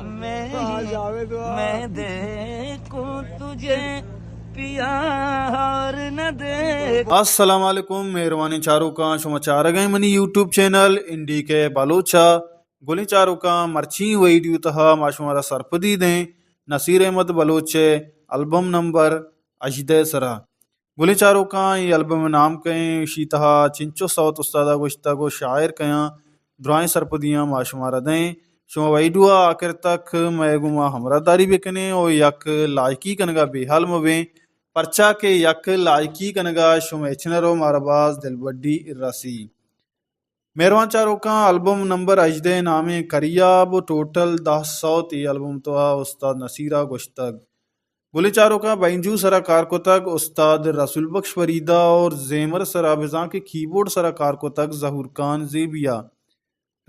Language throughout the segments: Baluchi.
میں میں دیکھوں تجھے پیار نہ دیکھ۔ السلام علیکم، مہروانیں چاروکاں، شما چارگ ءَ منی یوٹیوب چینل این ڈی کے بلوچ ءَ۔ گلیں چاروکاں، مرچی ویڈیو تہا ما شمارا سرپدی دیں نصیر احمد بلوچ ءِ البم نمبر ہژدہ ءِ سرا۔ گلیں چاروکاں، اے البم ءِ نام کئے ایں، اشی تہا چنچو سوت استاد ءَ گوشتگ ءُ شاعر کئے آں، درائیں سرپدیاں ما شمارا دئیں۔ شما ویڈیو ءَ آخر تک مئے گوما ہمراہداری بکنیں ءُ یک لائکی کنگ ءَ بے حال مہ بیں، پرچا کہ یک لائکی کنگ ءَ شمئے چنر ءُ مارا باز دلبڈی رسی۔ مہروان چاروکاں، البم نمبر ہژدہ ءِ نام ایں کریاب ءُ ٹوٹل دہ سوت اے البم تہا استاد نصیر ءَ گوشتگ۔ گلیں چاروکاں، بینجو سرا کار کتگ استاد رسول بخش فریدہ اور زیمر سرا بزاں کہ کیبورڈ سرا کار کتگ ظہور خان زیبیا۔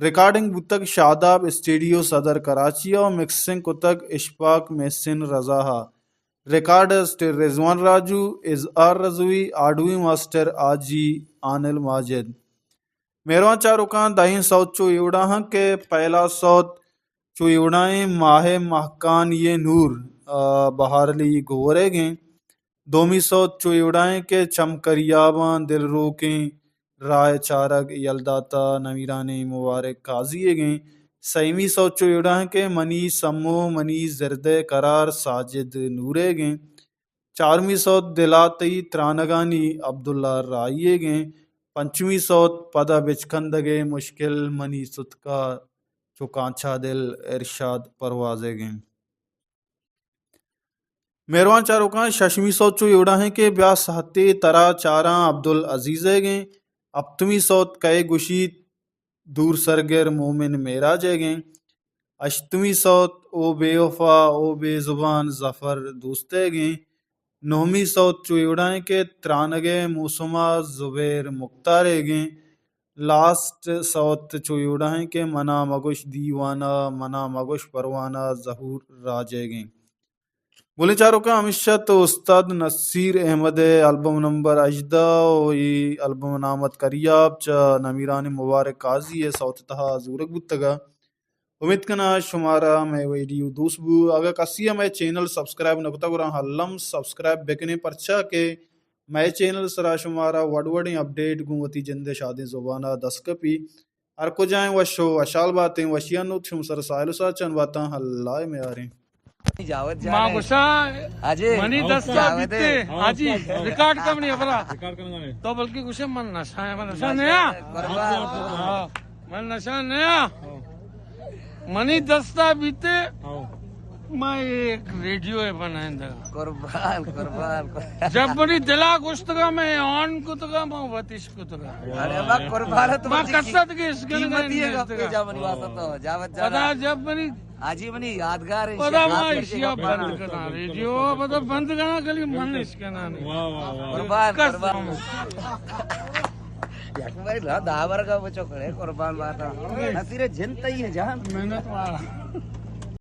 ریکارڈنگ بوتگ شاداب اسٹیڈیو صدر کراچی ءَ اور مکسنگ کتگ اشفاق محسن رضا ءَ۔ ریکارڈسٹ رضوان راجو، اظہار رضوی، آڈوی ماسٹر آجی عانل ماجد۔ مہروان چاروکاں، دہیں سوت چو اے وڑا ہاں کہ پہلا سوت چو اے وڑا ایں ماہ مہکان یہ نور، آ، بہار علی گورے گیں۔ دومی سوت چو اے وڑا ایں کہ چم کریاباں دل روکیں راہ چارگ یل داتا نمیرانیں مبارک قاضی ئیگیں۔ سیمی سوت چو اے وڑا ایں کہ منی سمو منی زردے قرار ساجد نورے گیں۔ چارمی سوت دلا تئی ترانگانی عبداللہ راہی ئیگیں۔ پنچمی سوت پدا بچکندگے مشکل منی ستکا چو کانچا دل ارشاد پروازئیگیں۔ مہروان چاروکاں، ششمی سوت چو اے وڑا ایں کہ بیا سہتے ترا چاراں عبدالعزیز ئیگیں۔ ہپتمی سوت کئے گوشیت دور سرگر مومن معراج ئیگیں۔ ہشتمی سوت او بے وفا او بے زبان ظفر دوست ئیگیں۔ نہمی سوت چو اے وڑا ایں کہ ترانگے موسما زبیر مختار ئیگیں۔ لاسٹ سوت چو اے وڑا ایں کہ منا مگوش دیوانہ، منا مگوش پروانہ، ظہور راج ئیگیں۔ گلیں چاروکاں، ہمیشہ تو استاد نصیر احمد ءِ البم نمبر ہژدہ ءُ اے البم نام ات کریاب چہ نمیرانیں مبارک قاضی ءِ سوت تہا زورگ بوتگ ءَ۔ امیت کناں شمارا مئے ویڈیو دوست بو۔ اگاں کسی ءَ مئے چینل سبسکرائب نہ کتگ گڑا الم سبسکرائب بکنیں، پرچا کہ مئے چینل سرا شمارا وڑ وڑیں اپڈیٹ گوں وتی جند ءِ شادیں زبان ءَ دست کپی۔ ہر کجائیں وش ءُ وشحال باتیں، وشیانی نود شمئے سر ساہیل ءُ ساچان باتاں، اللہ ءِ میاریں۔ ما گوشاں، منی دستا بیتے، حاجی، ریکارڈ کن منی ہبرا۔ تو بلکہ گوشے من نشہ، من نشہ نیا۔ ہاں، من نشہ نیا۔ منی دستا بیتے، ما ایک ریڈیو ہے بنائیں دا۔ قربان، قربان، قربان۔ جب منی دلا گوشتگا، میں آن کتگا، میں وتیش کتگا۔ ارے واہ، قربان ہے تو ما بچی قصد کے اس کے قیمتی ہے، گپے جا منی واسطہ تو، جاوت جانا۔ پدا جب منی حاجی منی یادگار ہے، پدا ما ایشیا بند کنا، ریڈیو پدا بند کنا، کلی من اس کنا نہیں۔ واہ، واہ، واہ۔ قربان، قربان۔ یک بار لا دہ بار کا بچو کھڑے، قربان باتا۔ نصیر جن تئی ہے جان۔ محنت والا۔